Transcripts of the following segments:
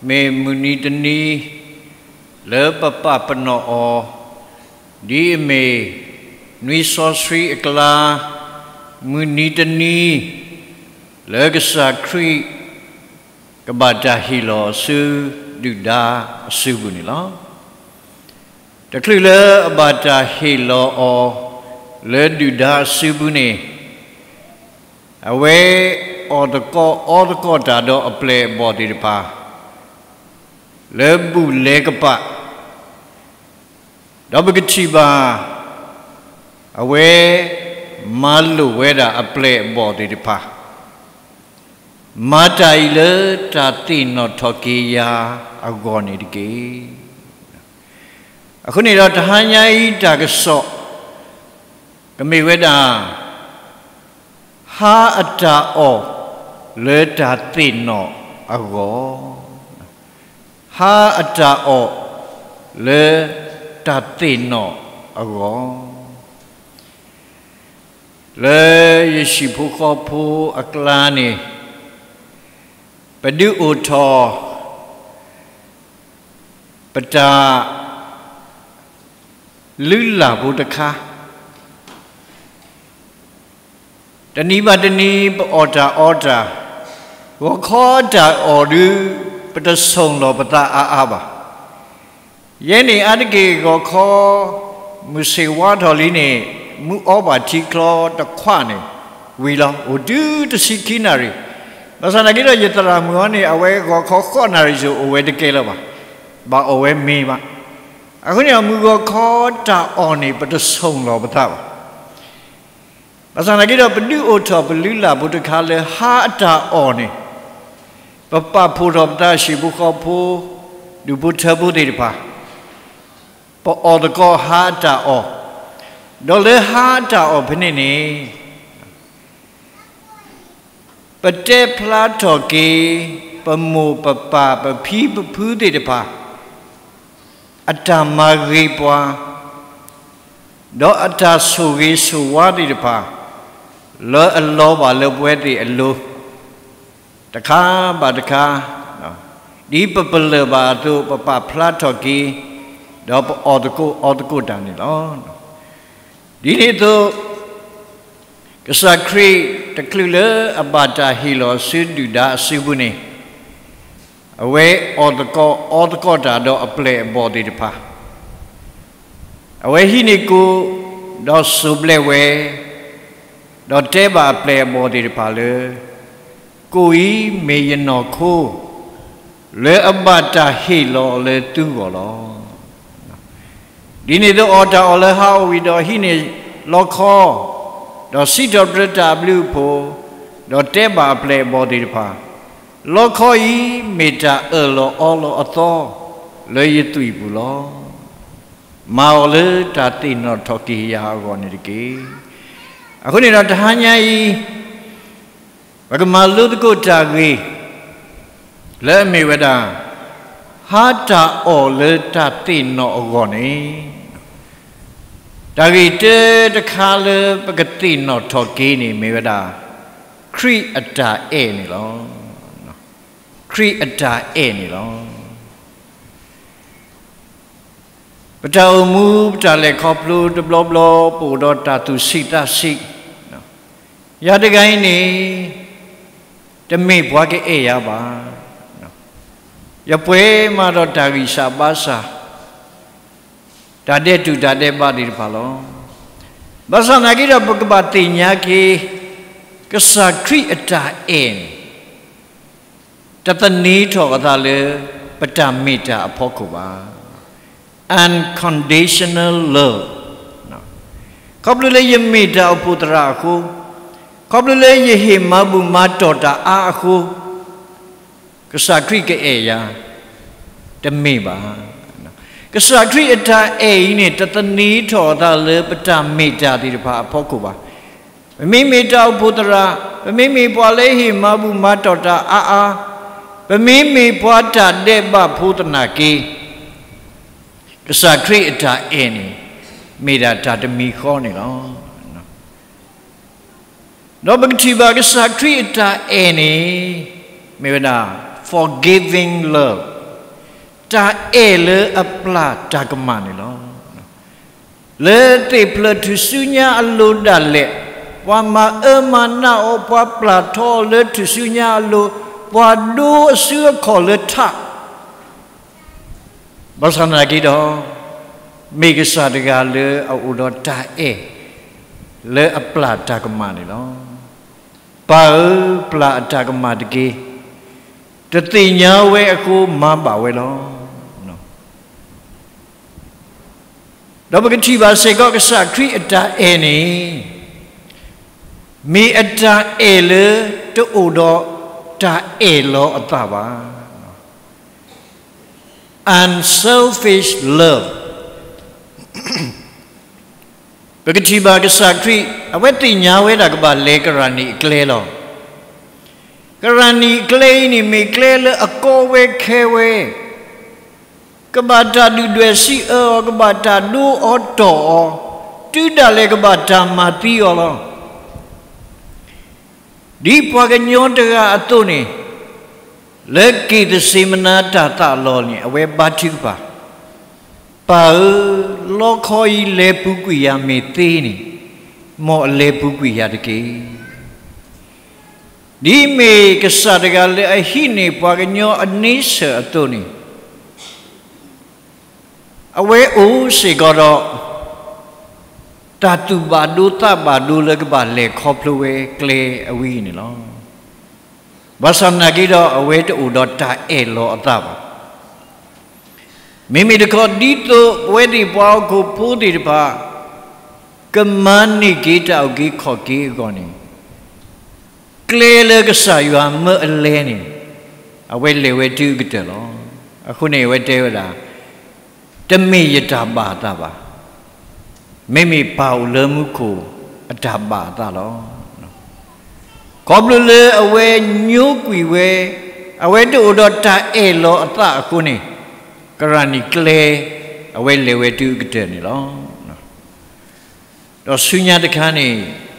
မ့ၢ်မုၢ်နံၤတနံၤ လၢပပာ်ပနီၣ်အီၤ, ဒ်အမ့ၢ် နွံစီဆှံအကျါ, မုၢ်နံၤတနံၤ လၢကစၢ်ခရံာ် ကဘၣ်တၢ်ဟ့ၣ်လီၤဆူ ဒုၣ်ဒါအစုပူၤန့ၣ်လီၤ. တချုးလၢအဘၣ်တၢ်ဟ့ၣ်လီၤအီၤ လၢဒုၣ်ဒါအစုပူၤန့ၣ်, အဝဲအီၣ်သကိးအီသကိးတၢ်ဒီးအပျဲၢ်အဘီၣ်သ့ၣ်တဖၣ် လၢဘူၣ်လဲၤကပၤ, ဒီးပကထံၣ်ဘၣ် အဝဲမၤလိာ်ဝဲဒၣ်အပျဲၢ်အဘီၣ်သ့ၣ်တဖၣ်, မၤတၢ်အံၤလၢတၢ်သ့ၣ်နီၣ်ထီၣ်က့ၤယၤအဂီၢ်န့ၣ်တက့ၢ်. အဃိန့ၣ်ဒီး တဟါညါအံၤတၢ်ကစီၣ် ကမ့ၢ်ဝဲဒၣ် ဟါအတၢ်အီၣ်လၢတၢ်သ့ၣ်နီၣ်အဂီၢ်, ဟါအတၢ်အီၣ်လၢတၢ်သ့ၣ်နီၣ်အဂီၢ်, လၢယဟံၣ်ဖိဃီဖိအကျါန့ၣ် ပဒုးအိၣ်ထီၣ် ပတၢ်လုၢ်လၢ်ဖိတခါ, တနံၤဘၣ်တနံၤ ပအီၣ်တၢ်အီတၢ်, ဂီၤခီတၢ်အီၣ်ဒုး ပတဆိၣ်လီၤပသးအါအါဘၣ်. ယဲန့ၣ်အါတက့ၢ် ဂီၤခီ မုၢ်ဆ့ၣ်ဝါထီၣ်လံန့ၣ် မူအီဘၣ်ထံချီတခွးန့ၣ် ဝံၤလီၤ, အိၣ်တုၤတဆံခံနၣ်ရံၣ်, ဘၣ်ဆၣ်သနာ်က့ဒီး ယသရၣ်မုၣ်အီၤန့ၣ် အဝဲဂီၤခီဃိးနၣ်ရံၣ်စ့ၢ် အိၣ်ဝဲတကဲလၢၤဘၣ်, ဘၣ်အီၣ်ဝဲမ့ၤဘၣ်. အဃိန့ၣ် မုၢ်ဂီၤခီတၢ်အီၣ်န့ၣ် ပတဆိၣ်လီၤပသးဘၣ်. ဘၣ်ဆၣ်သနာ်က့ဒီး ပဒုးအိၣ်ထီၣ်ပလုၢ်လၢ်ဖိတခါလၢဟါအတၢ်အီၣ်န့ၣ်, ပပာ်ဖှိၣ်ထီၣ်ပသးဟံၣ်ဖိဃီဖိ, ဒူၣ်ဖိထၢဖိသ့ၣ်တဖၣ်, ပအီၣ်သကိးဟါအတၢ်အီၣ်, ဒီးလၢဟါအတၢ်အီၣ်ဖဲန့ၣ်န့ၣ် ပတဲဖျါထီၣ်က့ၤ ပမိၢ်ပပၢ်ပဖံပဖုသ့ၣ်တဖၣ် အတၢ်မၤဂ့ၤပှၤ, ဒီးအတၢ်ဆိၣ်ဂ့ၤဆိၣ်ဝါသ့ၣ်တဖၣ် လၢအလီၤဘၣ်လၢပဝဲသ့ၣ်အလိၤ, တခါဘၣ်တခါ, ဒ်ပပလၢၢ်ဘၣ်အသိး ပပာ်ဖျါထီၣ်က့ၤ, ဒီးပအီၣ်သကိးအီသကိးတၢ်န့ၣ်လီၤ. ဒ်န့ၣ်အသိး ကစၢ်ခရံာ်တချုးလၢအဘၣ်တၢ်ဟ့ၣ်လီၤဆူဒုၣ်ဒါအစုပူၤန့ၣ်, အဝဲအီၣ်သကိးအီသကိးတၢ်ဒီးအပျဲၢ်အဘီၣ်သ့ၣ်တဖၣ်, အဝဲဟံးန့ၢ်ကိၣ်, ဒီးစိၢ်ဘျဲးဝဲ, ဒီးတဲဘၣ်အပျဲၢ်အဘီၣ်သ့ၣ်တဖၣ်လၢ ကိၣ်အံၤမ့ၢ်ယနီၢ်ခိ လၢအဘၣ်တၢ်ဟ့ၣ်လီၤလၢသုဂီၢ်လီၤ. ဒ်န့ၣ်အသိးအီၣ်တၢ်အီၣ်လၢဟါအီၣ်ဝံၤဒီးဟံးန့ၢ်လီခီ, ဒီးစံးထီၣ်ပတြၢၤတၢ်အဘျုးအဖှိၣ်, ဒီးတဲဘၣ်အပျဲၢ်အဘီၣ်သ့ၣ်တဖၣ်, လီခီအံၤမ့ၢ်တၢ်အၢၣ်လီၤအီလီၤအသီလၢယသွံၣ်ပူၤလီၤ. မၤအီၤလၢတၢ်သ့ၣ်နီၣ်ထီၣ်က့ၤယၤအဂီၢ်န့ၣ်တက့ၢ်. အဃိန့ၣ်ဒီးတဟါညါအံၤ ပကမၤလိသကိးတၢ်ဂ့ၢ် လၢအမ့ၢ်ဝဲဒၣ် ဟါတၢ်အီၣ်လၢတၢ်သ့ၣ်နီၣ်အဂီၢ်န့ၣ်, တၢ်ဂ့ၢ်တၢတခါလၢပကသ့ၣ်နီၣ်ထီၣ်က့ၤန့ၣ်မ့ၢ်ဝဲဒၣ် ခရံာ်အတၢ်အဲၣ်န့ၣ်လီၤ. ခရံာ်အတၢ်အဲၣ်န့ၣ်လီၤ. ပတၢ်အိၣ်မူ ပတၢ်လဲၤခီဖျိတဘျီဘျီ ပအိၣ်ဒီးတၢ်သူၣ်ဆံးသးဆံး, ယၤတဂၤအံၤန့ၣ် တမ့ၢ်ပှၤကအဲၣ်ယၤဘၣ်. ယပှဲၤမးဒီးတၢ်ဂံၢ်စၢ်ဘါစၢ်, တၢ်ဒဲးတူာ်တၢ်ဒဲးဘးသ့ၣ်တဖၣ်လီၤ. ဘၣ်ဆၣ်သနာ်က့ဒီး ပကဘၣ်သ့ၣ်ညါက့ၤ ကစၢ်ခရံာ်အတၢ်အဲၣ်န့ၣ် တသန့ၤထီၣ်အသးလၢ ပတၢ်မ့ၢ်တၢ်အဖီခိၣ်ဘၣ်. Unconditional love. ခီဖျိလၢယမ့ၢ်တၢ်အိၣ်ဖှိၣ်သရၣ်အဃိ, ခီဖျိလၢယဟ့ၣ်မၤဘူၣ်မၤတီၢ်တၢ်အါအဃိ, ကစၢ်ခရံာ်ကအဲၣ်ယၤ, တမ့ၢ်ဘၣ်. ကစၢ်ခရံာ်အတၢ်အဲၣ်အံၤန့ၣ် တသန့ၤထီၣ်အသးလၢပတၢ်မ့ၢ်တၢ်သ့ၣ်တဖၣ်အဖီခိၣ်ဘၣ်. ပမ့မ့ၢ်တၢ်အိၣ်ဖှိၣ်သရၣ်, ပမ့မ့ၢ်ပှၤလၢဟ့ၣ်မၤဘူၣ်မၤတီၢ်တၢ်အါအါ, ပမ့မ့ၢ်ပှၤတၢ်ဒဲးဘးဖိသနာ်က့, ကစၢ်ခရံာ်အတၢ်အဲၣ်န့ၣ် မ့ၢ်ဒၣ်တၢ်တမံၤဃီန့ၣ်လီၤ. ဒီးပကထံၣ်ဘၣ်ကစၢ်ခရံာ်အတၢ်အဲၣ်န့ၣ် မ့ၢ်ဝဲဒၣ် forgiving love. တၢ်အဲၣ်လၢအပျၢ်တၢ်ကမၣ်န့ၣ်လီၤ. လၢသ့ၣ်ဖျၢၣ်ထူၣ်စုညါအလိၤဒၣ်လဲာ်, ပှၤမၤအၢမၤနးအီၤ, ပှၤပျၢ်ထီအီၤလၢထူၣ်စုညါအလိၤ, ပှၤဒိအစုအခီၣ်လၢထး, ဘၣ်ဆၣ်သနာ်က့ဒီး, မ့ၢ်ကစၢ်တဂၤလၢအအိၣ်ဒီးတၢ်အဲၣ်လၢအပျၢ်တၢ်ကမၣ်န့ၣ်လီၤ. ပၢ်ဧၢ, ပျၢ်အတၢ်ကမၣ်တက့ၢ်. တသ့ၣ်ညါဝဲအဃိမၤဘၣ်ဝဲလီၤ. ဒီးပကထံၣ်ဘၣ်စ့ၢ်ကီးကစၢ်ခရံာ်အတၢ်အဲၣ်န့ၣ်, မ့ၢ်အတၢ်အဲၣ်လၢတအိၣ်ဒီးတၢ်အဲၣ်လီၤအသးဘၣ်. Unselfish love. ပကထံၣ်ဘၣ်ကစၢ်ခရံာ် အဝဲသ့ၣ်ညါဝဲဒၣ်ကဘၣ်လဲၤကရၢ်နံၣ်အကျဲလီၤ. ကရၢ်နံၣ်အကျဲအံၤန့ၣ် မ့ၢ်ကျဲလၢအကီဝဲခဲဝဲ, ကဘၣ်တၢ်ဒုၣ်ဒွဲၣ်စံးအၢအီၤ, ကဘၣ်တၢ်ဒိအီၤတီၢ်အီၤ, တုၤဒၣ်လဲာ်ကဘၣ်တၢ်မၤသံအီၤလီၤ. ဒ်ပှၤကညီတဂၤအသိးန့ၣ်, လၢက့ၤသစ့မနါတၢ်သးလီၤန့ၣ် အဝဲဘါထုကဖၣ်, ပၢ်ဧၢ, လီခီအံၤလဲၤပူၤကွံာ်ယၤမ့ၢ်သ့န့ၣ်, မ်အလဲၤပူၤကွံာ်ယၤတက့ၢ်. ဒ်မ့ၢ်ကစၢ်တဂၤလၢအဟံးန့ၢ်ပှၤကညီအန့ဆၢၣ်အသိးန့ၣ်, အဝဲအိၣ်စ့ၢ်ကီးဒီး တၢ်သူၣ်ဘၣ်ဒိသးဘၣ်ဒိလၢကဘၣ်လဲၤခီဖျိဝဲကျဲအဝဲအံၤန့ၣ်လီၤ. ဘၣ်ဆၣ်သနာ်က့ဒီး အဝဲတအိၣ်ဒီးတၢ်အဲၣ်လီၤအသးဘၣ်. မ့မ့ၢ်တခီ ဒ်သိးပဝဲသ့ၣ်ပှၤဟီၣ်ခိၣ်ဖိသ့ၣ်တဖၣ် ကမၤန့ၢ်က့ၤတၢ်အုၣ်က့ၤခီၣ်က့ၤအဂီၢ်န့ၣ်, ကျဲလၢကစၢ်ယွၤမၢအလဲန့ၣ်, အဝဲလဲၤဝဲတုၤအကတၢၢ်လီၤ. အဃိန့ၣ် အဝဲတဲဝဲဒၣ်, တမ့ၢ်ယတၢ်ဘၣ်အသးဘၣ်, မ့မ့ၢ်ပၢ်အိၣ်လၢမူခိၣ်အတၢ်ဘၣ်အသးလီၤ. ခီဖျိလၢအဝဲညိကွံာ်ဝဲ, အဝဲတအိၣ်ဒီးတၢ်အဲၣ်လီၤအသးအဃိန့ၣ်, ကရၢ်နံၣ်ကျဲ အဝဲလဲၤဝဲတုၤအကတၢၢ်န့ၣ်လီၤ. ဒီးဆူညါတခါန့ၣ်,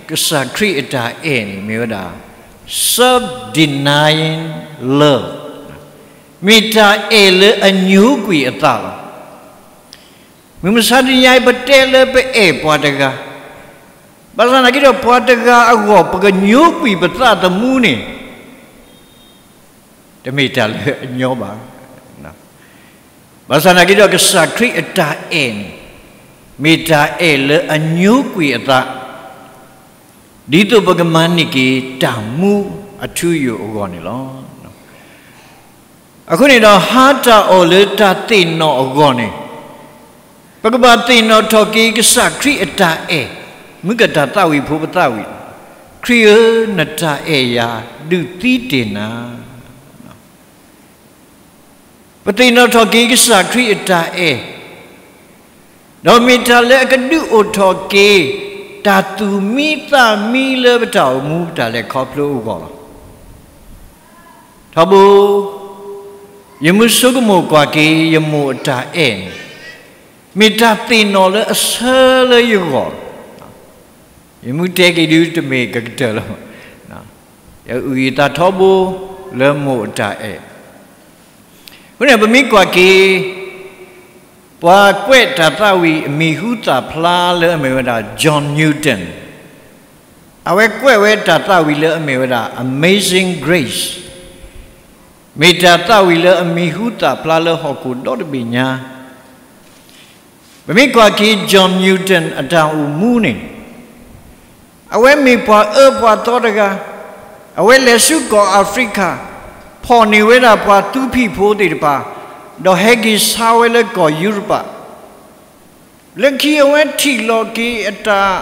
ကစၢ်ခရံာ်အတၢ်အဲၣ်န့ၣ် မ့ၢ်ဝဲဒၣ် self-denying love, မ့ၢ်တၢ်အဲၣ်လၢအညိကွံာ်အသးလီၤ. မုၢ်မဆါတနံၤအံၤ ပတဲလၢပအဲၣ်ပှၤတဂၤ, ဘၣ်ဆၣ်သနာ်က့ဒီး ပှၤတဂၤအဂီၢ် ပကညိကွံာ်ပသးသမူန့ၣ် တမ့ၢ်တၢ်လၢအညီဘၣ်. ဘၣ်ဆၣ်သနာ်က့ဒီး ကစၢ်ခရံာ်အတၢ်အဲၣ်န့ၣ် မ့ၢ်တၢ်အဲၣ်လၢအညိကွံာ်အသး, ဒ်သိးပကမၤန့ၢ်က့ၤတၢ်မူအထူအယိာ်အဂီၢ်န့ၣ်လီၤ. အဃိန့ၣ်ဒီး ဟါတၢ်အီၣ်လၢတၢ်သ့ၣ်နီၣ်အဂီၢ်န့ၣ်, ပကဘၣ်သ့ၣ်နီၣ်ထီၣ်က့ၤကစၢ်ခရံာ်အတၢ်အဲၣ်, မုၢ်ကတၢ်သးဝံၣ်ဖိပသးဝံၣ်, ခရံာ်ဧၢ, နတၢ်အဲၣ်ယၤ ဒုးသံတ့ၢ်နၤ. ပသ့ၣ်နီၣ်ထီၣ်က့ၤကစၢ်ခရံာ်အတၢ်အဲၣ်, ဒီးမ့ၢ်တၢ်လၢအကဒုးအိၣ်ထီၣ်က့ၤ တၢ်သူၣ်မံသးမံလၢပတၢ်အိၣ်မူပတၢ်လဲၤခီဖျိအဂီၢ်လီၤ. ထီဘိ, ယမုၢ်ဆိကမိၣ်ကွၢ်က့ၤ ယမိၢ်အတၢ်အဲၣ်န့ၣ်, မ့ၢ်တၢ်သ့ၣ်နီၣ်လၢအဆၢလၢယဂီၢ်, ယမုၢ်တဲက့ၤဒုးတမ့ၢ်ကကတၢၢ်လၢၤ, ယအုၣ်ယသးထီဘိလၢမိၢ်အတၢ်အဲၣ်. အဃိန့ၣ် ပမ့ၢ်ကွၢ်က့ၤ ပှၤကွဲးတၢ်သးဝံၣ်အမံၤဟူသၣ်ဖျါလၢအမ့ၢ်ဝဲဒၣ် John Newton, အဝဲကွဲးဝဲတၢ်သးဝံၣ်လၢအမ့ၢ်ဝဲဒၣ် Amazing Grace, မ့ၢ်တၢ်သးဝံၣ်လၢအမံၤဟူသၣ်ဖျါလၢဟီၣ်ခိၣ်ဒီတဘ့ၣ်ညါ. ပမ့ၢ်ကွၢ်က့ၤ John Newton အတၢ်အိၣ်မူန့ၣ်, အဝဲမ့ၢ်ပှၤအၢပှၤသီတဂၤ, အဝဲလဲၤဆူကီၢ်အၤဖရံကၤ, ဖီၣ်န့ၢ်ဝဲဒၣ်ပှၤသူဖံးဖိသ့ၣ်တဖၣ်, ဒီးဟဲက့ၤဆါဝဲလၢကီၢ်ယူရပၤ, လၢခံအဝဲထံၣ်လီၤက့ၤအတၢ်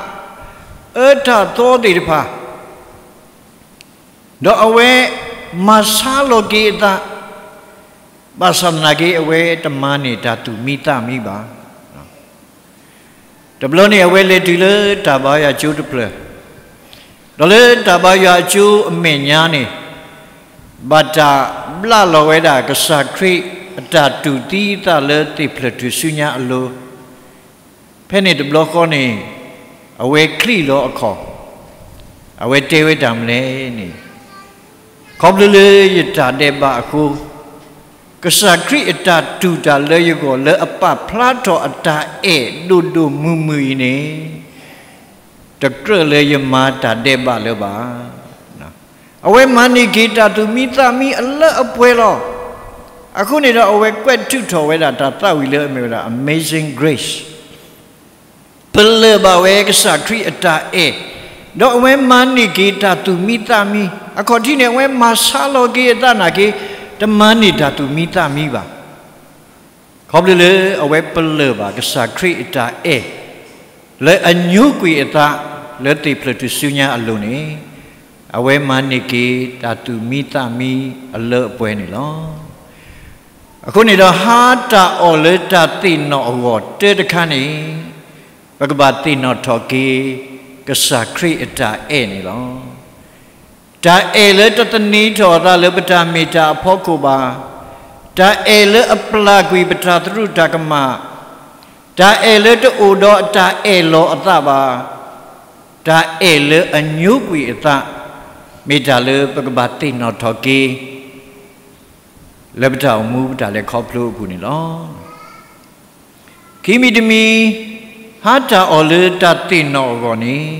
အၢတၢ်သီသ့ၣ်တဖၣ်, ဒီးအဝဲမၤဆါလီၤက့ၤအသး, ဘၣ်ဆၣ်သနာ်က့ အဝဲတမၤန့ၢ်တၢ်သူၣ်မံသးမံဘၣ်. တဘျီန့ၣ် အဝဲလဲၤတုၤလၢတၢ်ဘါယွၤကၠိတဖျၢၣ်, ဒီးလၢတၢ်ဘါယွၤအကၠိအမဲာ်ညါန့ၣ်, ဘၣ်တၢ်ဘျးလီၤဝဲဒၣ်ကစၢ်ခရံာ်အတၢ်တူၢ်သံအသးလၢသ့ၣ်ဖျၢၣ်ထူၣ်စုညါအလိၤ, ဖဲန့ၣ်တဘျီဃီန့ၣ်, အဝဲချံၣ်လီၤအခီၣ်, အဝဲတဲဝဲတၢ်မနုၤလဲၣ်န့ၣ်, ခီဖျိလၢယတၢ်ဒဲးဘးအဃိ, ကစၢ်ခရံာ်အတၢ်တူၢ်တၢ်လၢယဂီၢ်လၢအပာ်ဖျါထီၣ်အတၢ်အဲၣ်ဒိၣ်ဒိၣ်မုၢ်မုၢ်အံၤန့ၣ်, တကြၢးလၢယမၤတၢ်ဒဲးဘးလၢၤဘၣ်. အဝဲမၤန့ၢ်က့ၤတၢ်သူၣ်မံသးမံအလၢအပှဲၤလီၤ. အဃိန့ၣ်ဒီးအဝဲကွဲးထုးထီၣ်ဝဲဒၣ်တၢ်သးဝံၣ်လၢအမ့ၢ်ဝဲဒၣ် Amazing Grace ပလၢၢ်ဘၣ်ဝဲကစၢ်ခရံာ်အတၢ်အဲၣ်, ဒီးအဝဲမၤန့ၢ်က့ၤတၢ်သူၣ်မံသးမံ, အခီၣ်ထံးန့ၣ် အဝဲမၤဆါလီၤက့ၤအသးနာ်က့, တမၤန့ၢ်တၢ်သူၣ်မံသးမံဘၣ်. ခီဖျိလၢအဝဲပလၢၢ်ဘၣ်ကစၢ်ခရံာ်အတၢ်အဲၣ်, လၢအညိကွံာ်အသးလၢသ့ၣ်ဖျၢၣ်ထူၣ်စုညါအလိၤန့ၣ်, အဝဲမၤန့ၢ်က့ၤတၢ်သူၣ်မံသးမံအလၢအပှဲၤန့ၣ်လီၤ. အဃိန့ၣ်ဒီး ဟါတၢ်အီၣ်လၢတၢ်သ့ၣ်နီၣ်အဂီၢ်တၢတခါန့ၣ်, ပကဘၣ်သ့ၣ်နီၣ်ထီၣ်က့ၤ ကစၢ်ခရံာ်အတၢ်အဲၣ်န့ၣ်လီၤ. တၢ်အဲၣ်လၢတသန့ၤထီၣ်အသးလၢပတၢ်မ့ၢ်တၢ်အဖီခိၣ်ဘၣ်, တၢ်အဲၣ်လၢအပျၢ်ကွံာ်ပတၢ်သရူးတၢ်ကမၣ်, တၢ်အဲၣ်လၢတအိၣ်ဒီးအတၢ်အဲၣ်လီၤအသးဘၣ်, တၢ်အဲၣ်လၢအညိကွံာ်အသး, မ့ၢ်တၢ်လၢပကဘၣ်သ့ၣ်နီၣ်ထီၣ်က့ၤ လၢပတၢ်အိၣ်မူပတၢ်လဲၤခီဖျိအပူၤန့ၣ်လီၤ. ခံမံၤတမံၤ, ဟါတၢ်အီၣ်လၢတၢ်သ့ၣ်နီၣ်အဂီၢ်န့ၣ်,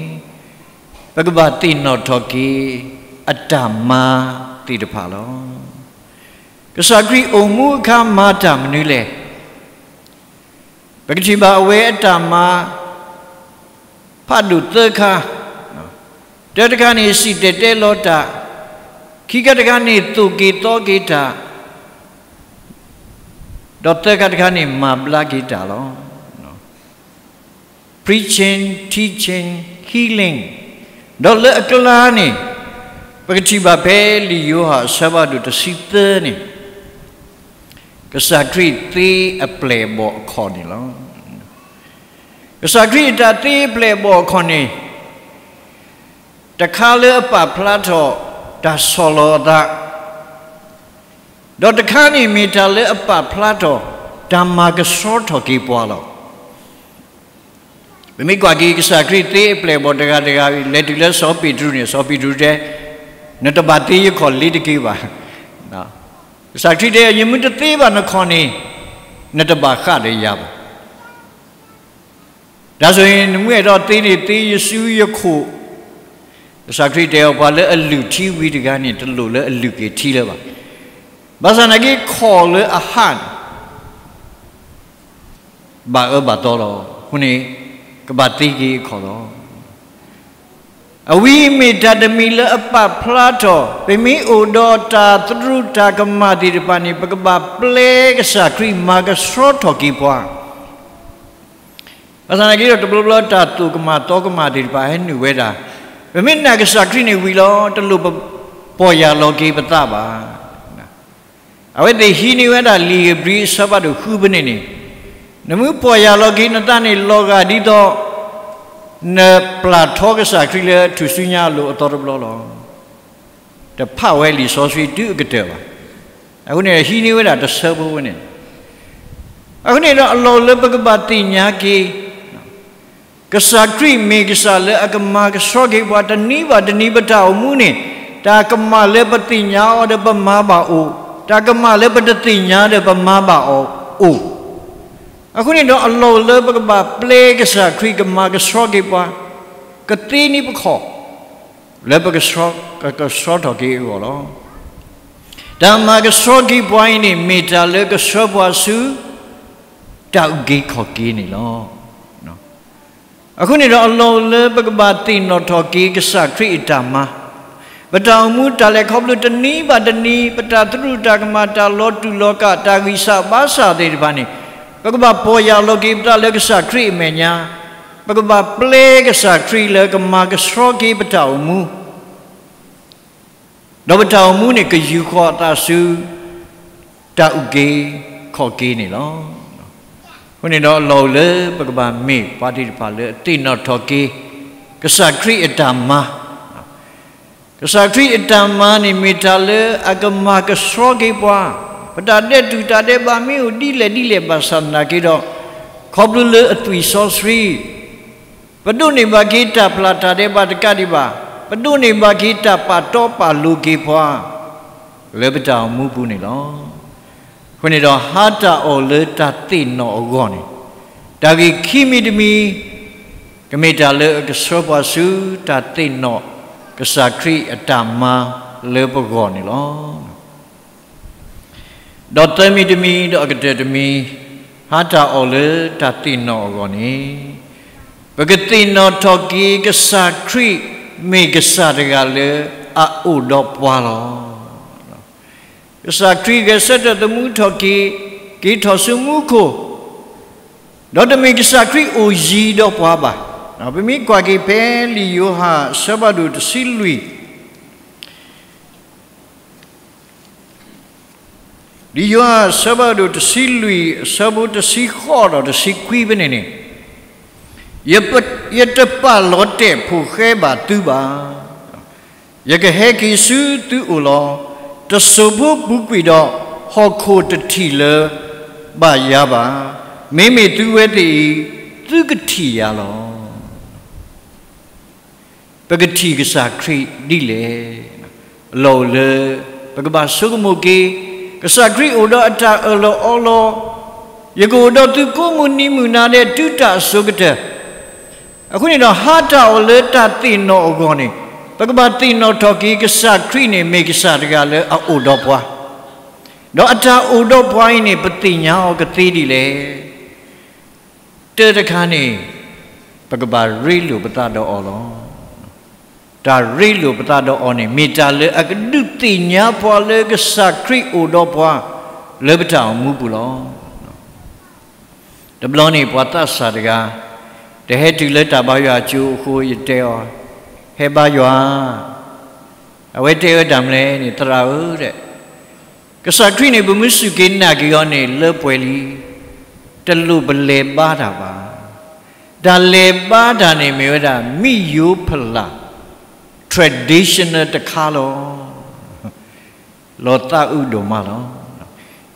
ပကဘၣ်သ့ၣ်နီၣ်ထီၣ်က့ၤ အတၢ်မၤသ့ၣ်တဖၣ်လီၤ. ကစၢ်ခရံာ်အိၣ်မူအခါမၤတၢ်မနုၤလဲၣ်. ပကထံၣ်ဘၣ်အဝဲအတၢ်မၤ ဖးဒိၣ်သၢခါ, တၢတခါန့ၣ် စံၣ်တဲၤတဲလီၤတၢ်, ခံခါတခါန့ၣ် သိၣ်က့ၤသီက့ၤတၢ်, ဒီးသၢခါတခါန့ၣ် မၤဘျါက့ၤတၢ်လီၤ. Preaching, teaching, healing. ဒီးလၢအကျါန့ၣ်, ပကထံၣ်ဘၣ်ဖဲလံာ်ယိၤဟၣ်အဆၢဖးဒိၣ်တဆံသၢန့ၣ်, ကစၢ်ခရံာ်သ့အပျဲၢ်အဘီၣ်အခီၣ်န့ၣ်လီၤ. ကစၢ်ခရံာ်အတၢ်သ့အပျဲၢ်အဘီၣ်အခီၣ်န့ၣ်, တခါလၢအပာ်ဖျါထီၣ်တၢ်ဆီၣ်လီၤအသး, ဒီးတခါန့ၣ်မ့ၢ်တၢ်လၢအပာ်ဖျါထီၣ်တၢ်မၤကဆှီထီၣ်က့ၤပှၤလီၤ. ပမ့ၢ်ကွၢ်က့ၤကစၢ်ခရံာ်သ့အပျဲၢ်အဘီၣ်တဂၤတဂၤ လဲၤတုၤလၢစီၤပ့းတရူးန့ၣ် စီၤပ့းတရူးတဲ, နတဘၣ်သ့ယခီၣ်လ့ၤတက့ၤဘၣ်. ကစၢ်ခရံာ်တဲ ယမ့ၢ်တသ့ဘၣ်နခီၣ်န့ၣ်, နတဘၣ်ဃၣ်ဒီးယၤဘၣ်. တၢ်ဆိၣ်အံၤ နမ့ၢ်အဲၣ်ဒိးသ့န့ၣ် သ့ယစုယခိၣ်, ကစၢ်ခရံာ်တဲအီၤ ပှၤလၢအလုၢ်ထံဝံၤတဂၤန့ၣ် တလိၣ်လၢအလုၢ်က့ၤထံလၢၤဘၣ်. ဘၣ်ဆၣ်နာ်က့ ခီၣ်လၢအဟးန့ၣ် ဘၣ်အၢဘၣ်သီလီၤ. အဃိန့ၣ် ကဘၣ်သ့က့ၤအခီၣ်လီၤ. အဝဲမ့ၢ်တၢ်တမံၤလၢအပာ်ဖျါထီၣ် ပမ့ၢ်အိၣ်ဒီးတၢ်သရူးတၢ်ကမၣ်သ့ၣ်တဖၣ်န့ၣ် ပကဘၣ်ပျဲကစၢ်ခရံာ်မၤကဆှီထီၣ်က့ၤပှၤ. ဘၣ်ဆၣ်နာ်က့ဒီး တဘျီဘျီတၢ်သိၣ်ကမၣ်သီကမၣ်သ့ၣ်တဖၣ်ဟဲနုာ်ဝဲဒၣ်, ပမ့ၢ်နာ်ကစၢ်ခရံာ်န့ၣ်ဝံၤလီၤ တလိၣ်ပပီၢ်ယၢ်လီၤက့ၤပသးဘၣ်. အဝဲသ့ၣ်ဟံးန့ၢ်ဝဲဒၣ်လံာ်ဧ့ၤဘြံၤအဆၢဖးဒိၣ်ဃုဖဲန့ၣ်န့ၣ်, နမ့ၢ်ပီၢ်ယၢ်လီၤက့ၤနသးန့ၣ် လီၤဂာ်ဒ်သိး နပျၢ်ထီကစၢ်ခရံာ်လၢထူၣ်စုညါအလိၤအသီတဘျီလီၤ. တဖးဝဲလံာ်စီဆှံတုၤအကတၢၢ်ဘၣ်. အဃိန့ၣ် ဟံးန့ၢ်ဝဲဒၣ်တဆၢဖိဝဲန့ၣ်, အဃိန့ၣ်ဒီးအလီၢ်လၢပကဘၣ်သ့ၣ်ညါက့ၤ ကစၢ်ခရံာ်မ့ၢ်ကစၢ်လၢအကမၤကဆှီက့ၤပှၤ တနံၤဘၣ်တနံၤပတၢ်အိၣ်မူန့ၣ်, တၢ်ကမၣ်လၢပသ့ၣ်ညါအီၤဒီးပမၤဘၣ်အိၣ်, တၢ်ကမၣ်လၢပတသ့ၣ်ညါဒီးပမၤဘၣ်အီၤအိၣ်. အဃိန့ၣ်ဒီးအလီၢ်လၢပကဘၣ်ပျဲကစၢ်ခရံာ်ကမၤကဆှီက့ၤပှၤ, ကသ့န့ၢ်ပခီၣ် လၢပကဆှီ, ကဆှီထီၣ်က့ၤအဂီၢ်လီၤ. တၢ်မၤကဆှီက့ၤပှၤအံၤန့ၣ် မ့ၢ်တၢ်လၢကဆှၢပှၤဆူ တၢ်အုၣ်က့ၤခီၣ်က့ၤန့ၣ်လီၤ. အဃိန့ၣ်ဒီးအလီၢ်လၢပကဘၣ်သ့ၣ်နီၣ်ထီၣ်က့ၤကစၢ်ခရံာ်အတၢ်မၤ, ပတၢ်အိၣ်မူတၢ်လဲၤခီဖျိတနံၤဘၣ်တနံၤ ပတၢ်သရူးတၢ်ကမၣ် တၢ်လီၤတူာ်လီၤကာ် တၢ်ဂံၢ်စၢ်ဘါစၢ်သ့ၣ်တဖၣ်န့ၣ်, ပကဘၣ်ပီၢ်ယၢ်လီၤက့ၤပသးလၢကစၢ်ခရံာ်အမဲာ်ညါ, ပကဘၣ်ပျဲကစၢ်ခရံာ်လၢကမၤကဆှီက့ၤပတၢ်အိၣ်မူ ဒီးပတၢ်အိၣ်မူန့ၣ် ကယူာ်ဃီၤအသးဆူ တၢ်အုၣ်က့ၤခီၣ်က့ၤန့ၣ်လီၤ. အဃိန့ၣ်ဒီးအလီၢ်အိၣ်လၢပကဘၣ်မ့ၢ်ပှၤသ့ၣ်တဖၣ်လၢအသ့ၣ်နီၣ်ထီၣ်က့ၤ ကစၢ်ခရံာ်အတၢ်မၤ, ကစၢ်ခရံာ်အတၢ်မၤန့ၣ် မ့ၢ်တၢ်လၢအကမၤကဆှီက့ၤပှၤ, ပတၢ်ဒဲးတူၢ်တၢ်ဒဲးဘးမ့ၢ်အိၣ်ဒ်လဲၣ်ဒ်လဲၣ်ဘၣ်ဆၣ်သနာ်က့ဒီး, ခီဖျိလၢအသွံၣ်စီဆှံ ပဒိးန့ၢ်ဘၣ်က့ၤတၢ်ပျၢ်တၢ်ဒဲးဘးတကးဒံးဘၣ်, ပဒိးန့ၢ်ဘၣ်က့ၤတၢ်ပာ်တီပာ်လိၤက့ၤပှၤ လၢပတၢ်အိၣ်မူပူၤန့ၣ်လီၤ. အဃိန့ၣ်ဒီး ဟါတၢ်အီၣ်လၢတၢ်သ့ၣ်နီၣ်အဂီၢ်န့ၣ်, တၢ်ဂ့ၢ်ခံမံၤတမံၤ ကမ့ၢ်တၢ်လၢအကဆှၢပှၤဆူတၢ်သ့ၣ်နီၣ် ကစၢ်ခရံာ်အတၢ်မၤလၢပဂီၢ်န့ၣ်လီၤ. ဒီးသၢမံၤတမံၤ ဒီးအကတၢၢ်တမံၤ, ဟါတၢ်အီၣ်လၢတၢ်သ့ၣ်နီၣ်အဂီၢ်န့ၣ်, ပကသ့ၣ်နီၣ်ထီၣ်က့ၤ ကစၢ်ခရံာ်မ့ၢ်ကစၢ်တဂၤလၢအအိၣ်ဒီးပှၤလီၤ. ကစၢ်ခရံာ်ဂဲၤဆၢထၢၣ်သမူထီၣ်က့ၤ က့ၤထီၣ်ဆူမူခိၣ်, ဒီးတမ့ၢ်ကစၢ်ခရံာ်အိၣ်ယံၤဒီးပှၤဘၣ်. ပမ့ၢ်ကွၢ်က့ၤဖဲလံာ်ယိၤဟၣ်အဆၢဖးဒိၣ်တဆံလွံၢ်, လံာ်ယိၤဟၣ်အဆၢဖးဒိၣ်တဆံလွံၢ် အဆၢဖိတဆံဃိးဒီးတဆံခွံဖဲန့ၣ်န့ၣ်, ယပ- ယတပာ်လီၤတဲာ်ဖိၣ်ဃဲဘၣ်သုဘၣ်. ယကဟဲက့ၤဆူသုအိၣ်လီၤ. တစိၢ်ဖိပူၤကွံာ်ဒီး ဟီၣ်ခိၣ်တထံၣ်လၢၤဘၣ်ယၤဘၣ်. မ့မ့ၢ်သုဝဲသ့ၣ်အံၤ သုကထံၣ်ယၤလီၤ. ပကထံၣ်ကစၢ်ခရံာ်ဒ်လဲၣ်. အလီၢ်အိၣ်လၢ ပကဘၣ်ဆိကမိၣ်က့ၤ, ကစၢ်ခရံာ်အိၣ်ဒီးအတၢ်အၢၣ်လီၤအီလီၤ, ယကအိၣ်ဒီးသုကိးမုၢ်နံၤမုၢ်နၤဒဲး တုၤတၢ်အစိၤကတၢၢ်. အဃိန့ၣ်ဒီး ဟါတၢ်အီၣ်လၢတၢ်သ့ၣ်နီၣ်အဂီၢ်န့ၣ်, ပကဘၣ်သ့ၣ်နီၣ်ထီၣ်က့ၤ ကစၢ်ခရံာ်န့ၣ် မ့ၢ်ကစၢ်တဂၤလၢအအိၣ်ဒီးပှၤ, ဒီးအတၢ်အိၣ်ဒီးပှၤအံၤန့ၣ် ပသ့ၣ်ညါအီၤကသ့ဒ်လဲၣ်. တၢ်တခါန့ၣ်, ပကဘၣ်ရ့လိာ်ပသးဒီးအီၤလီၤ. တၢ်ရ့လိာ်ပသးဒီးအီၤန့ၣ် မ့ၢ်တၢ်လၢအကဒုးသ့ၣ်ညါပှၤလၢကစၢ်ခရံာ်အိၣ်ဒီးပှၤ လၢပတၢ်အိၣ်မူပူၤလီၤ. တဘျီန့ၣ် ပှၤသးစၢ်တဂၤ တဟဲတုၤလၢတၢ်ဘါယွၤအစိၤအဃိ ယတဲအီၤ, ဟဲဘါယွၤ, အဝဲတဲဝဲတၢ်မနုၤလဲၣ်န့ၣ်, သရၣ်ဧၢ, ကစၢ်ခရံာ်န့ၣ် ပမ့ၢ်စူၢ်က့ၤနာ်က့ၤအီၤန့ၣ် လၢပှဲၤလံ, တလိၣ်ပလဲၤဘါတၢ်ဘၣ်. တၢ်လဲၤဘါတၢ်န့ၣ်မ့ၢ်ဝဲဒၣ် မ့ၢ်ယိၤဖလၢ် traditional တခါလီၤ. လီၤသးအုးဒိၣ်မးလီၤ.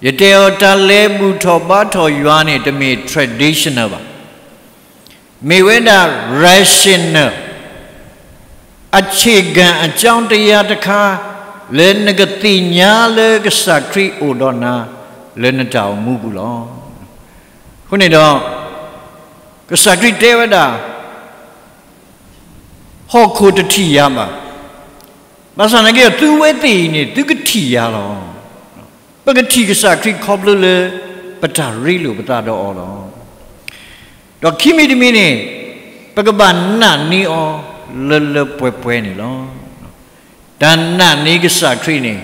ယတဲအီၤ တၢ်လဲၤဘူၣ်ထီၣ်ဘါထီၣ်ယွၤန့ၣ် တမ့ၢ် traditional ဘၣ်. မ့ၢ်ဝဲဒၣ် rational အခြေခံအကြောင်းတရားတခါ လၢနကသ့ၣ်ညါလၢကစၢ်ခရံာ်အိၣ်ဒီးနၤ လၢနတၢ်အိၣ်မူပူၤလီၤ. အဃိန့ၣ်ဒီး ကစၢ်ခရံာ်တဲဝဲဒၣ် ဟီၣ်ခိၣ်တထံၣ်ယၤဘၣ်. ဘၣ်ဆၣ်သနာ်က့ဒီး သုဝဲသ့ၣ်အံၤန့ၣ် သုကထံၣ်ယၤလီၤ. ပကထံၣ်ကစၢ်ခရံာ်ခီဖျိလၢ ပတၢ်ရ့လိာ်ပသးဒီးအီၤလီၤ. ဒီးခံမံၤတမံၤန့ၣ်, ပကဘၣ်နာ်န့ၢ်အီၤလၢလၢပှဲၤပှဲၤန့ၣ်လီၤ. တၢ်နာ်န့ၢ်ကစၢ်ခရံာ်န့ၣ်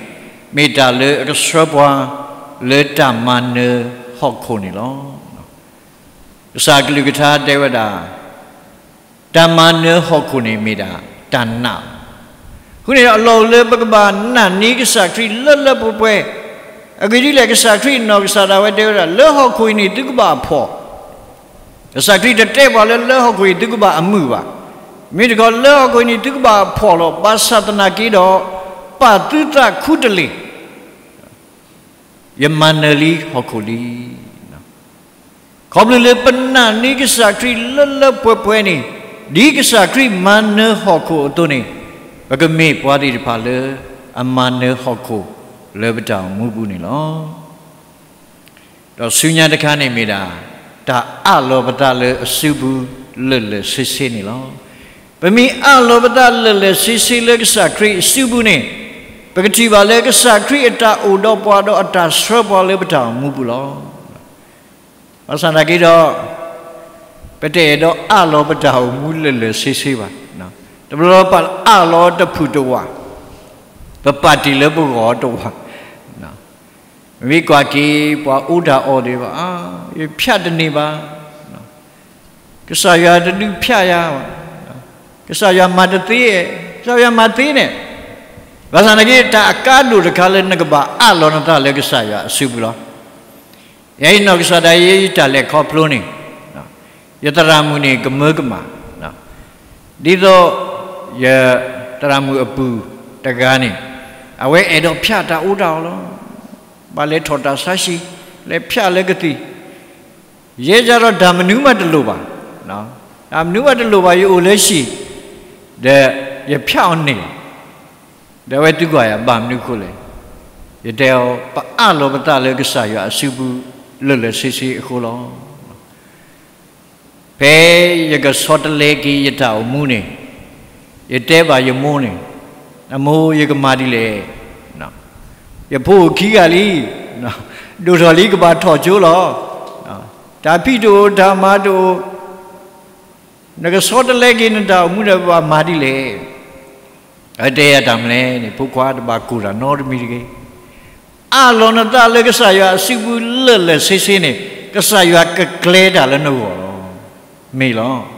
မ့ၢ်တၢ်လၢအကဆှၢပှၤ လၢတၢ်မၤနၢၤဟီၣ်ခိၣ်န့ၣ်လီၤ. ကစၢ်အကလုၢ်ကထါတဲဝဲဒၣ် တၢ်မၤနၢၤဟီၣ်ခိၣ်န့ၣ်မ့ၢ်ဒၣ်တၢ်နာ်လီၤ. အဃိန့ၣ်ဒီး အလီၢ်အိၣ်လၢပကဘၣ်နာ်န့ၢ်ကစၢ်ခရံာ်လၢလၢပှဲၤပှဲၤ, အဂ့ၢ်ဒ်လဲၣ်, ကစၢ်ခရံာ်အနီၢ်ကစၢ်ဒၣ်ဝဲတဲဝဲဒၣ် လၢဟီၣ်ခိၣ်အံၤန့ၣ် သုကဘၣ်အဖှီၣ်, ကစၢ်ခရံာ်တတဲပှၤလၢ လၢဟီၣ်ခိၣ်အံၤ သုကဘၣ်အမုာ်ဘၣ်. မ့ၢ်တခီ လၢဟီၣ်ခိၣ်အံၤန့ၣ် သုကဘၣ်အဖှီၣ်လီၤ. ဘၣ်ဆၣ်သနာ်က့ဒီး ပာ်သုသးခူတလ့ၢ် ယမၤနၢၤလံဟီၣ်ခိၣ်လံ. ခီဖျိလၢပနာ်န့ၢ်ကစၢ်ခရံာ်လၢလၢပှဲၤပှဲၤန့ၣ်, ဒ်ကစၢ်ခရံာ်မၤနၢၤဟီၣ်ခိၣ်အသိးန့ၣ်, ပကမ့ၢ်ပှၤသ့ၣ်တဖၣ်လၢအမၤနၢၤဟီၣ်ခိၣ်လၢပတၢ်အိၣ်မူပူၤန့ၣ်လီၤ. ဒီးဆူညါတခါန့ၣ်မ့ၢ်ဒၣ် တၢ်အးလီၤပသးလၢအစုပူၤလၢာ်လၢာ်ဆ့ဆ့န့ၣ်လီၤ. ပမ့ၢ်အးလီၤပသးလၢာ်လၢာ်ဆ့ဆ့လၢကစၢ်ခရံာ်အစုပူၤန့ၣ်, ပကထံၣ်ဘၣ်လၢကစၢ်ခရံာ်အတၢ်အိၣ်ဒီးပှၤဒီးအတၢ်ဆှၢပှၤလၢပတၢ်အိၣ်မူပူၤလီၤ. ဘၣ်ဆၣ်သနာ်က့ဒီး ပတအဲၣ်ဒိးအးလီၤပတၢ်အိၣ်မူလၢာ်လၢာ်ဆ့ဆ့ဘၣ်. တဘျီပအးလီၤတဖုၣ်တဝၣ်, ပပာ်တ့ၢ်လၢပဂီၢ်တဝၣ်. မ့ၢ်ကွၢ်က့ၤပှၤအီတၢ်အီသ့ၣ်တဖၣ်, ယဖျးတန့ၢ်ဘၣ်, ကစၢ်ယွၤတဒုးဖျးယၤဘၣ်, ကစၢ်ယွၤမၤတသ့, ကစၢ်ယွၤမၤသ့န့ၣ်, ဘၣ်ဆၣ်သနာ်က့ တၢ်အကါဒိၣ်တခါလၢနကဘၣ်အးလီၤနသးလၢကစၢ်ယွၤအစုပူၤလီၤ. ယဲအံၤနီၢ်ကစၢ်ဒၣ်ယဲ ယတၢ်လဲၤခီဖျိန့ၣ်, ယသရၣ်မုၣ်န့ၣ်ကမၢကမၣ်, ဒ်သိး ယသရၣ်မုၣ်အပုၢ်တဂၤန့ၣ်, အဝဲအဲၣ်ဒိးဖျးတၢ်အီတၢ်အီလီၤ. ဘၣ်လဲၤထီၣ်တၢ်ဆါဟံၣ်, လဲၤဖျးလၢကသံၣ်, ယဲယၤဒီးတၢ်မနုၤမးတလိၣ်ဘၣ်, တၢ်မနုၤမးတလိၣ်ဘၣ် ယအိၣ်လၢဟံၣ်, ဒီးယဖျးအီၤန့ၣ်လီၤ. ဒီးအဝဲသံကွၢ်ယၤ ဘၣ်မနုၤအဃိလဲၣ်. ယတဲအီၤ ပအၢၣ်လီၤပသးလၢကစၢ်ယွၤအစုပူၤလၢာ်လၢာ်ဆ့ဆ့အဃိလီၤ. ဖဲယကဆီတလဲက့ၤယတၢ်အိၣ်မူန့ၣ်, ယတဲဘၣ်ယမိၢ်န့ၣ်, အမိၢ် ယကမၤဒ်လဲၣ်. ယဖိအိၣ်ခံဂၤလံ, ဒိၣ်ထီၣ်လံကဘၣ်ထီၣ်ကၠိလီၤ. တၢ်ဖံးတအိၣ်တၢ်မၤတအိၣ်, နကဆီတလဲက့ၤနတၢ်အိၣ်မူဒီး ပဘၣ်မၤဒ်လဲၣ်. အတဲယၤတၢ်မနုၤလဲၣ်န့ၣ်, ဖိခွါတဘၣ်ကိၢ်တၢ်နီတမံၤတဂ့ၤ. အၢၣ်လီၤနသးလၢကစၢ်ယွၤအစုပူၤလၢာ်လၢာ်ဆ့ဆ့န့ၣ်, ကစၢ်ယွၤကကျဲၤတၢ်လၢနဂီၢ်လီၤ. မ့ၢ်လီၤ.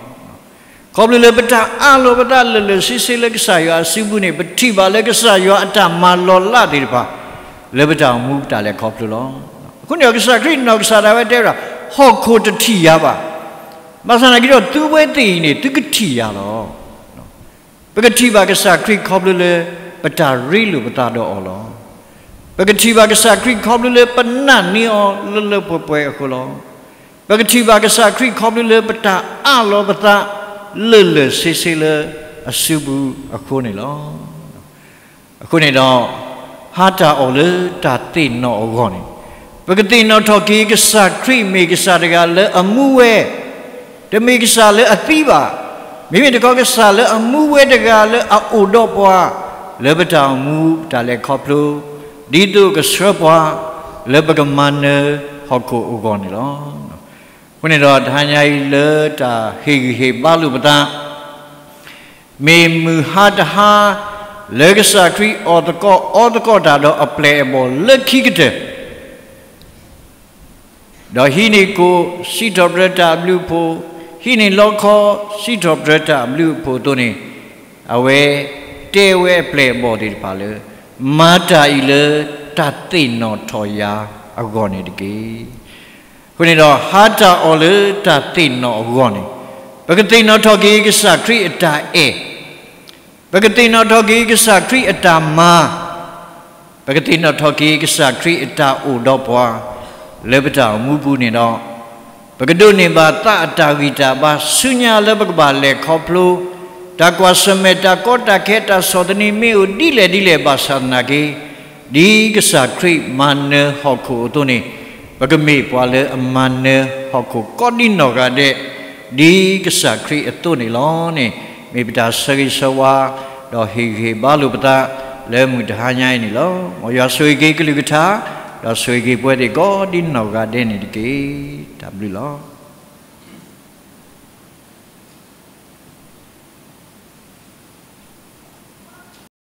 ခီဖျိလၢပတၢ်အၢၣ်လီၤပသးလၢာ်လၢာ်ဆ့ဆ့လၢကစၢ်ယွၤအစုပူၤန့ၣ်, ပထံၣ်ဘၣ်လၢကစၢ်ယွၤအတၢ်မၤလီၤလးသ့ၣ်တဖၣ် လၢပတၢ်အိၣ်မူပတၢ်လဲၤခီဖျိလီၤ. အဃိန့ၣ်ဒီး ကစၢ်ခရံာ်နီၢ်ကစၢ်ဒၣ်ဝဲတဲဝဲဒၣ်, ဟီၣ်ခိၣ်တထံၣ်ယၤဘၣ်. ဘၣ်ဆၣ်သနာ်က့ဒီး သုဝဲသ့ၣ်အံၤန့ၣ် သုကထံၣ်ယၤလီၤ. ပကထံၣ်ဘၣ်ကစၢ်ခရံာ်ခီဖျိလၢ ပတၢ်ရ့လိာ်ပသးဒီးအီၤလီၤ. ပကထံၣ်ဘၣ်ကစၢ်ခရံာ်ခီဖျိလၢပနာ်န့ၢ်အီၤလၢလၢပှဲၤပှဲၤအဃိလီၤ. ပကထံၣ်ဘၣ်ကစၢ်ခရံာ်ခီဖျိလၢပတၢ်အၢၣ်လီၤပသး လၢာ်လၢာ်ဆ့ဆ့လၢအစုပူၤအဃိန့ၣ်လီၤ. အဃိန့ၣ်ဒီး ဟါတၢ်အီၣ်လၢတၢ်သ့ၣ်နီၣ်အဂီၢ်န့ၣ်, ပကသ့ၣ်နီၣ်ထီၣ်က့ၤကစၢ်ခရံာ်မ့ၢ်ကစၢ်တဂၤလၢအမူဝဲ, တမ့ၢ်ကစၢ်လၢအသံဘၣ်, မ့မ့ၢ်တခီကစၢ်လၢအမူဝဲတဂၤလၢအအိၣ်ဒီးပှၤ လၢပတၢ်အိၣ်မူတၢ်လဲၤခီဖျိ, ဒ်သိးကဆှၢပှၤ လၢပကမၤနၢၤဟီၣ်ခိၣ်အဂီၢ်န့ၣ်လီၤ. အဃိန့ၣ်ဒီး တဟါညါအံၤလၢတၢ်ဟ့ၣ်ဂံၢ်ဟ့ၣ်ဘါလိာ်ပသး မ့ၢ်မုၢ်ဟါတဟါ လၢကစၢ်ခရံာ်အီၣ်သကိးအီသကိးတၢ်ဒီးအပျဲၢ်အဘီၣ်လၢခံကတၢၢ်, ဒီးဟံးန့ၢ်ကိၣ် စံးထီၣ်ပတြၢၤတၢ်အဘျုးအဖှိၣ်, ဟံးန့ၢ်လီခီ စံးထီၣ်ပတြၢၤတၢ်အဘျုးအဖှိၣ်အသိးန့ၣ်, အဝဲတဲဝဲအပျဲၢ်အဘီၣ်သ့ၣ်တဖၣ်လၢ မၤတၢ်အံၤလၢတၢ်သ့ၣ်နီၣ်ထီၣ်ယၤအဂီၢ်န့ၣ်တက့ၢ်. အဃိန့ၣ်ဒီး ဟါတၢ်အီၣ်လၢတၢ်သ့ၣ်နီၣ်အဂီၢ်န့ၣ်, ပကသ့ၣ်နီၣ်ထီၣ်က့ၤကစၢ်ခရံာ်အတၢ်အဲၣ်, ပကသ့ၣ်နီၣ်ထီၣ်က့ၤကစၢ်ခရံာ်အတၢ်မၤ, ပကသ့ၣ်နီၣ်ထီၣ်က့ၤကစၢ်ခရံာ်အတၢ်အိၣ်ဒီးပှၤ လၢပတၢ်အိၣ်မူပူၤန့ၣ်ဒီး, ပကဒိးန့ၢ်ဘၣ်သးအတၢ်ဂံၢ်တၢ်ဘါဆူညါလၢပကဘၣ်လဲၤခီဖျိ တၢ်ကွၢ်ဆၢၣ်မဲာ်တၢ်ကီတၢ်ခဲတၢ်ဆီၣ်သနံးမ့ၢ်အိၣ်ဒ်လဲၣ်ဒ်လဲၣ်ဘၣ်ဆၣ်သနာ်က့, ဒ်ကစၢ်ခရံာ်မၤနၢၤဟီၣ်ခိၣ်အသိးန့ၣ်, ပကမ့ၢ်ပှၤလၢအမၤနၢၤဟီၣ်ခိၣ်ကိးဒံနီၢ်ဂၤဒဲး ဒ်ကစၢ်ခရံာ်အသိးန့ၣ်လီၤန့ၣ်, မ့ၢ်ပတၢ်ဆၢဂ့ၤဆၢဝါ ဒီးဟ့ၣ်ဂံၢ်ဟ့ၣ်ဘါလိာ်ပသး လၢမုၢ်တဟါညါအံၤန့ၣ်လီၤ. မ်ယွၤဆိၣ်ဂ့ၤက့ၤကလုၢ်ကထါ, ဒီးဆိၣ်ဂ့ၤက့ၤပဝဲသ့ၣ်ကိးဒံနီၢ်ဂၤဒဲးန့ၣ်တက့ၢ်. တၢ်ဘျုးလီၤ.